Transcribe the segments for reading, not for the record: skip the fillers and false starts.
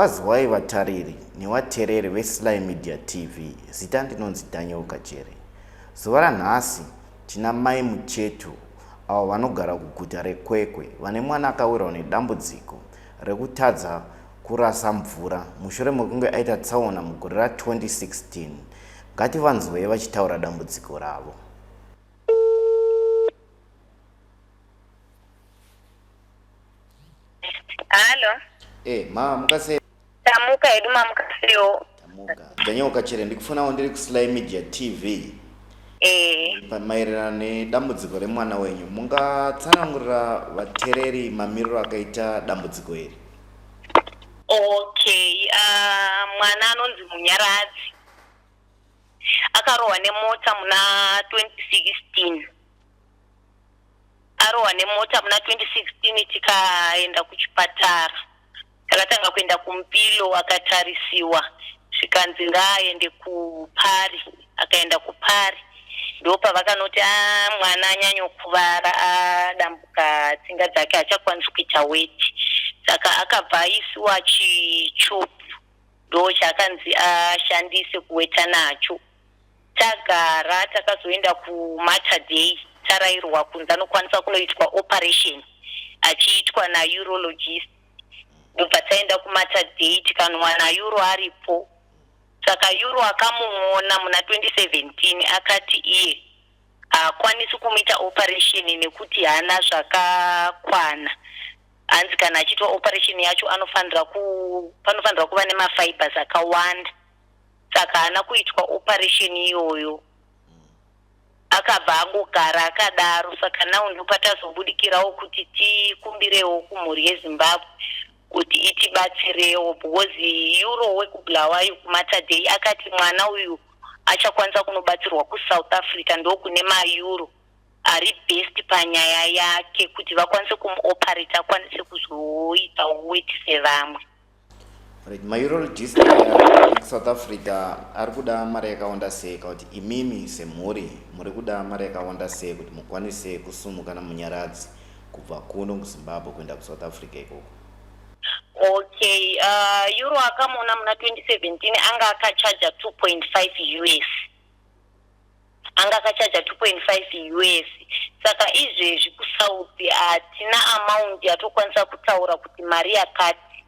Kwaziwai vatariri nevatereri veSly Media TV, zita ndinonzi Daniel Kachere. Zuva ranhasi tina Mai Muchetu avo vanogara kuguta reKwekwe vane mwana akawirwa nedambudziko rekutadza kurasa mvura mushure mekunge aita tsaona mugore ra 2016. Ngativanzwei vachitaura dambudziko ravo. Halo. Eh, ma muka sei? Tamuka hedu mamuka seiwo. Tamuka. Daniel Kachere ndikufonawo ndiri kuSly Media TV. Eh. Maererano nedambudziko remwana wenyu, mungatsanangurira vatereri mamiriro akaita dambudziko iri? Okay, uh, mwana anonzi Munyaradzi. Akarohwa nemota muna 2016. Arohwa nemota muna 2016 tikaenda kuchipatara. Takatanga kuenda kuMpilo akatarisiwa zvikanzi ngaaende kuPari. Akaenda kuPari ndopavakanoti a mwana anyanyokuvara adambuka tsinga dzake haachakwanisi kuita weti. Saka akabva aisiwa chitube ndochaakanzi ashandise kuweta nacho. Tagara takazoenda kuMater Dei tarairwa kunzi anokwanisa kunoitwa operation achiitwa naurologist ndobva taenda kuMater Dei tikanowana uro aripo. Saka uro akamuona muna 2017 akati iye haakwanisi kumuita operation nekuti haana zvakakwana. Hanzi kana achiitwa operation yacho anofanira ku panofanirwa kuva nemafibers akawanda. Saka haana kuitwa operation iyoyo. Akabva angogara akadaro. Saka now ndopatazobudikirawo kuti tikumbirewo kumhuri yeZimbabwe kuti itibatsirewo because Euro wekuBulawayo kuMater Dei akati mwana uyu achakwanisa kunobatsirwa kuSouth Africa ndokune maEuro ari best panyaya yake kuti vakwanise kumuoperate akwanise kuzoita weti sevamwe. Right, maurologist aya ekuSouth Africa ari kuda mari yakawanda sei kana kuti imimi semhuri muri kuda mari yakawanda sei kuti mukwanise kusumuka naMunyaradzi kubva kuno kuZimbabwe kuenda kuSouth Africa ikoko? Okay, Euro akamuona muna 2017 anga akachaja 2.5 US. Anga akachaja 2.5 US. Saka izvezvi kuSouth hatina amount yatokwanisa kutaura kuti mari yakati.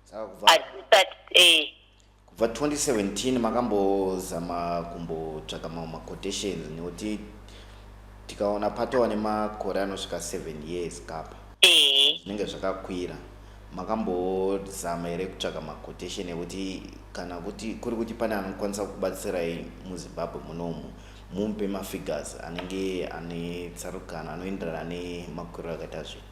Saka kubva Hatisati eh. kubva 2017 makambozama kumbotsvaka mamwe maquotations nekuti tikaona patova nemakore anosvika 7 years kapa Eh. zvinenge zvakakwira makambozama here kutsvaka maquotation ekuti kana kuti kuri kuti pane anokwanisa kubatsirai muZimbabwe munomu mumupe mafigures anenge ane tsarukano anoenderana nemakwiriro akaita zvinhu?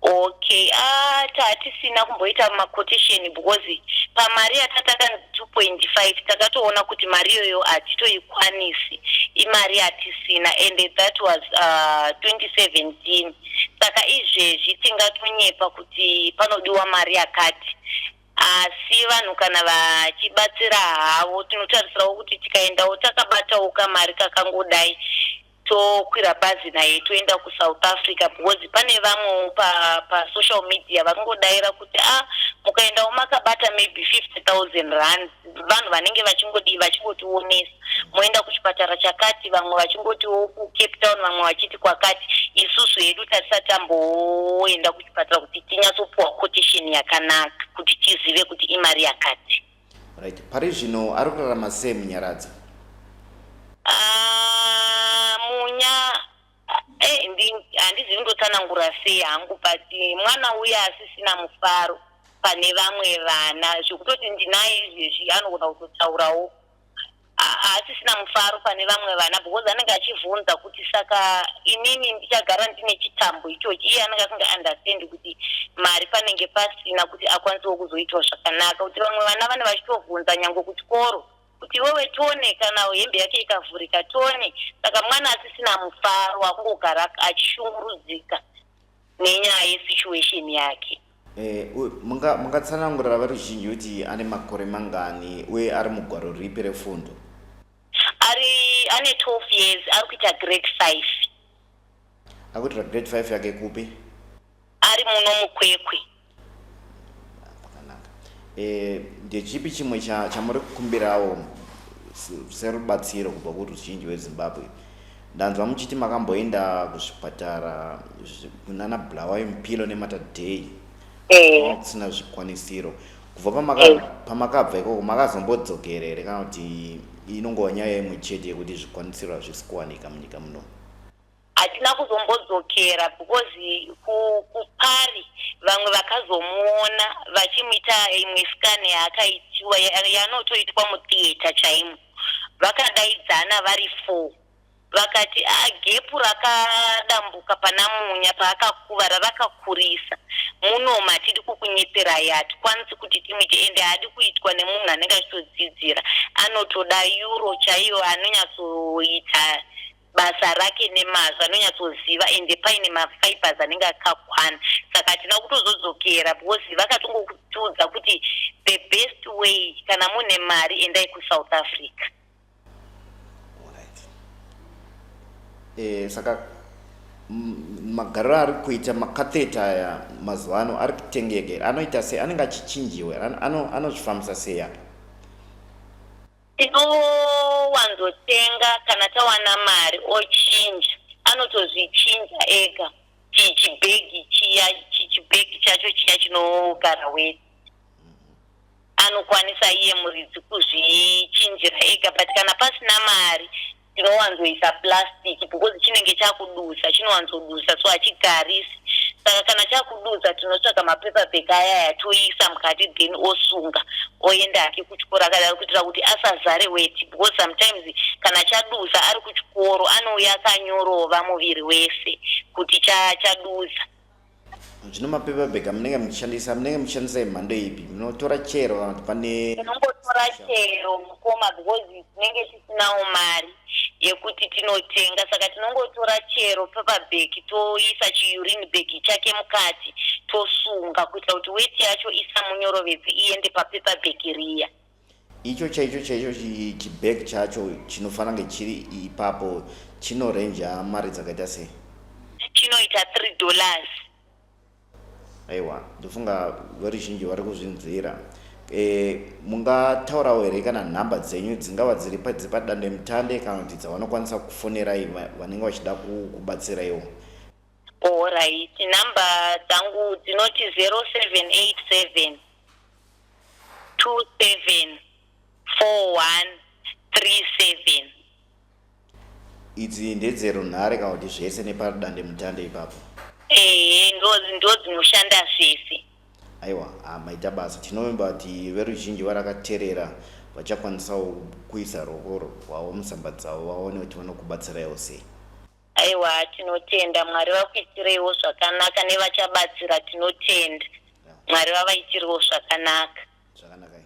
Okay, ah, tatisina kumboita maquotation because pamari yatatakanzi 2.5 takatoona kuti mari iyoyo hatitoikwanisi, imari yatisina and that was 2017. Saka izvezvi tingatonyepa kuti panodiwa mari yakati, asi vanhu kana vachibatsira havo tinotarisirawo kuti tikaendawo takabatawo kamari kakangodai tokwira bhazi naye toenda kuSouth Africa because pane vamwewo pasocial media vakangodaira kuti a mukaendawo makabata maybe 50,000 rands, vanhu vanenge vachingodii vachingotionesa moenda kuchipatara chakati, vamwe vachingotiwo kuCape Town, vamwe vachiti kwakati. Isusu hedu tatisati tamboenda kuchipatara kuti tinyatsopuwa quotation yakanaka kuti tizive kuti imari yakati. Right, pari zvino ari kurarama sei Munyaradzi? Ah, Munya handizivi ndotsanangura sei hangu, but mwana uya asisina mufaro pane vamwe vana zvekutoti ndinaye izvezvi anogona kutotaurawo haasisina mufaro pane vamwe vana because anenge achivhunza kuti saka inini ndichagara ndine chitambo ichochi. Iye anenge asinga understand kuti mari panenge pasina kuti akwanisewo kuzoitwa zvakanaka, kuti vamwe vana vane vachitovhunza nyange kuchikoro kuti iwewe tone kana hembe yake ikavhurika tone. Saka mwana asisina mufaro, akungogara achishungurudzika nenyaya yesituation yake. Mungatsanangurira veruzhinji kuti ane makore mangani uye ari mugwaro ripi refundo? Ari ane 12 years, ari kuita grade 5. Akuitira grade 5 yake kupi? Ari muno muKwekwe. E, ndechipi chimwe chamuri kukumbirawo serubatsiro kubva kuruzhinji rweZimbabwe? Ndanzwa muchiti makamboenda kuzvipatara kunana Bulawayo, Mpilo neMater Dei, kusina zvikwanisiro. Kubva pamakabva ikoko makazombodzokera here, kana kuti inongova nyaya imwe chete yekuti zvikwanisiro hazvisi kuwanika munyika muno? Hatina kuzombodzokera because kupari vamwe vakazomuona vachimuita imwe scan yaakaitiwa, yanotoitwa mutheatre chaimo. Vakadaidzana vari four, vakati a gap rakadambuka pana Munya paakakuvara rakakurisa. Munomu hatidi kukunyeperai, hatikwanisi kuti timuite, ende haadi kuitwa nemunhu anenge achitodzidzira. Anotoda uro chaiyo, anonyatsoita basa rake nemazvo, anonyatsoziva, ende paine mafibers anenge akakwana. Saka hatina kutozodzokera because vakatongotiudza kuti the best way, kana mune mari, endai kuSouth Africa. Alright. Saka magariro ari kuita macatheter aya mazuva ano ari kutengeka here? Anoita sei? Anenge achichinjiwa here? Anozvifambisa sei apa? Tinowanzotenga kana tawana mari, ochinja, anotozvichinja ega. Chibhegi chiya, chibhegi chacho chiya chinogara weti, anokwanisa iye muridzi kuzvichinjira ega. But kana pasina mari, tinowanzoisa plastic because chinenge chakudusa, chinowanzodusa, so hachigarisi. Saka kana chakudusa, tinotsvaga mapaper bag ayaya, toisa mukati, then osunga, oenda hake kuchikoro akadaro, kuitira kuti asazare weti, because sometimes kana chadusa ari kuchikoro, anouya akanyorova muviri wese kuti chadusa. Zvino mapaper bag amunenge muchishandisa, munenge muchishandisa imhando ipi? Munotora chero kana kuti pane? Tinongotora chero, mukoma, because tinenge tisinawo mari yekuti tinotenga. Saka tinongotora chero paper bag, toisa chiurine bag chake mukati, tosunga kuitira kuti weti yacho isamunyorovedze, iende papaper bag riya. Icho chaicho chaicho chibag chacho chinofanira kunge chiri ipapo chinorenja mari dzakaita sei? Chinoita $3. Aiwa, ndofunga veruzhinji vari kuzvinzwira. Mungataurawo here kana nhamba dzenyu dzingava dziri dzepadandemutande kana kuti dzavanokwanisa kufonerai vanenge vachida kubatsiraiwo? Alright, nhamba dzangu dzinoti 0787 27 41 37. Idzi ndedzerunhare kana kuti zvese nepadandemutande ipapo? Ehe, ndo dzinoshanda zvese. Aiwa, maita basa. Tinovimba kuti veruzhinji varakateerera vachakwanisawo kuisa ruoko rwavo musamba dzavo, vaone kuti vanokubatsiraiwo sei. Aiwa, tinotenda. Mwari vakuitireiwo zvakanaka. Nevachabatsira, tinotenda. Mwari vavaitirewo zvakanaka. Zvakanakai.